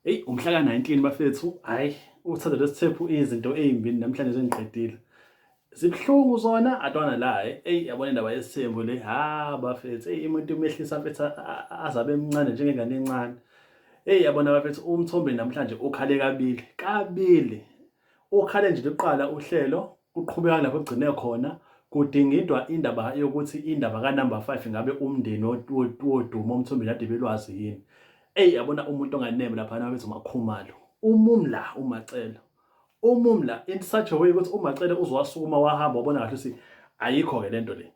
Eyi umhla ka-19 bafethu, hhayi uthando lwesithephu izinto ey'mbini namhlanje zengiqedile. Zibuhlungu zona atwana la eyi yabona indaba yesithembu le, ha bafethu eyi umuntu umehlisa mfethu azabe emncane njengengane encane. Eyi yabona bafethu uMthombeni namhlanje ukhale kabili, kabili. Ukhale nje luqala uhlelo kuqhubeka lapho kugcine khona kudingidwa indaba yokuthi indaba ka-number 5 ngabe umndeni wodumo uMthombeni kade belwazi yini. Eyi yabona umuntu onganeme laphana bethi uMakhumalo. Umumla uMacele. Umumla in such a way ukuthi uMacele uzowasukuma wahamba wabona kahle ukuthi ayikho-ke lento le.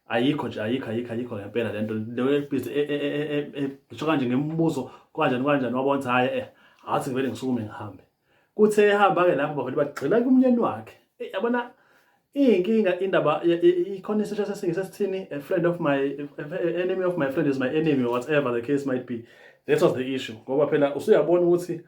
Ayikho nje ayikho ayikho ayikho ngempela lento leyo busy ngisho kanje ngemibuzo kanjani kanjani wabona ukuthi hhayi eh athi ngivele ngisukume ngihambe. Kuthe ehamba-ke lapho bavele bagxila kumnyeni wakhe. Eyi yabona iyinkinga indaba ikhona isisho sesingisi esithini a friend of my enemy of my friend is my enemy or whatever the case might be. That was the issue ngoba phela usuyabona ukuthi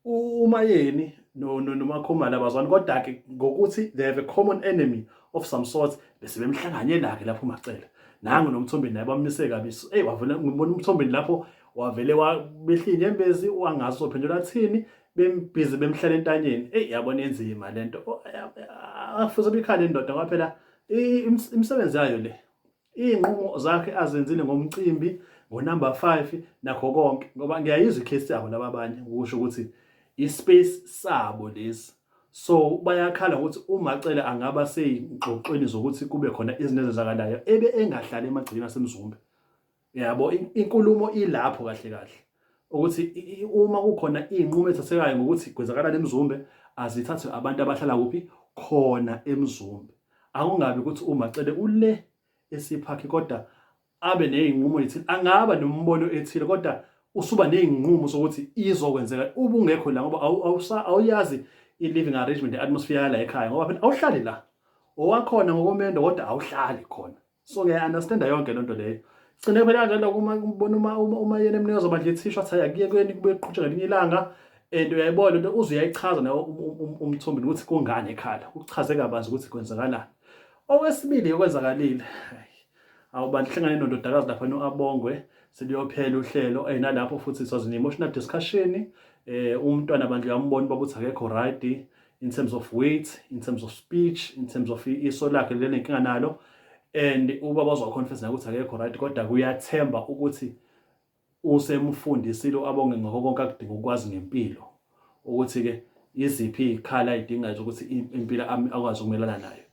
uMayeni noMakhumalo abazwani kodwa-ke ngokuthi they have a common enemy of some sort bese bemhlanganyela-ke lapho uMacele nangu noMthombeni naye bamise kabi eyi wavele ngibona uMthombeni lapho wavele wabehla inyembezi wangazi uzophendula athini bembhizi bemhlala entanyeni eyi yabona enzima lento oh, afuze bikhale indoda ngoba phela imisebenzi yayo le iy'nqumo zakhe azenzile ngomcimbi ngonumber 5 nakho konke ngoba ngiyayizwa ikhesi yabo laba abanye ukusho ukuthi ispace sabo lesi so bayakhala ukuthi uMacele angaba seyingxoxweni zokuthi kube khona izinto ezenzakalayo ebe engahlali emagcekeni asemzumbe Yabo inkulumo ilapho kahle kahle ukuthi uma kukhona iy'nqumo ezithathekayo ngokuthi kwenzakalani eMzumbe azithathwe abantu abahlala kuphi khona eMzumbe. Akungabi ukuthi uMacele ule esiphakhi kodwa abe ney'nqumo ey'thile angaba nombono ethile kodwa usuba ney'nqumo sokuthi izokwenzeka ubungekho la ngoba awuyazi i-living arrangement i-atmosphere yala ekhaya ngoba phela awuhlali la owakhona ngokomendo kodwa awuhlali khona. So ngiya-understanda yonke lento leyo. Gcine phela kanjalo uma ubona uma uma yena emnikeza bandla ithishu athi akuyekweni kube qhutshwa ngelinye ilanga and uyayibona lento uze uyayichaza nawe uMthombeni ukuthi kungani ekhala uchaze kabanzi ukuthi kwenzakalani. Okwesibili okwenzakalile awu bantu hlangane nondodakazi lapha no-Abongwe seliyophela uhlelo eh nalapho futhi it was an emotional discussion eh umntwana bandla uyambona uba ukuthi akekho right in terms of weight, in terms of speech, in terms of iso lakhe lenenkinga nalo and ubaba uzoconfess naye ukuthi akekho right kodwa kuyathemba ukuthi usemfundisile abonge ngakho konke akudinga ukwazi ngempilo ukuthi ke iziphi izikhala ayidingayo ukuthi impilo akwazi ukumelana nayo.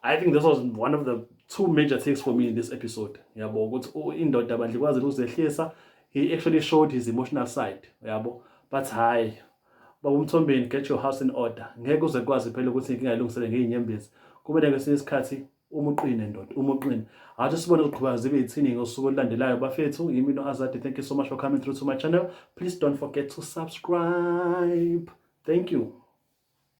I think this was one of the two major takes for me in this episode. Yabo ukuthi indoda bandla ikwazi ukuzehlisa he actually showed his emotional side yabo but hayi Baba uMthombeni get your house in order. Ngeke uze kwazi phela ukuthi inkinga ilungisele ngey'nyembezi. Kumele ngesinye isikhathi uma uqine ndoda, uma uqine. Athi sibone ukuqhubeka zibe yithini ngosuku olulandelayo bafethu. Yimi no-Azadi. Thank you so much for coming through to my channel. Please don't forget to subscribe. Thank you.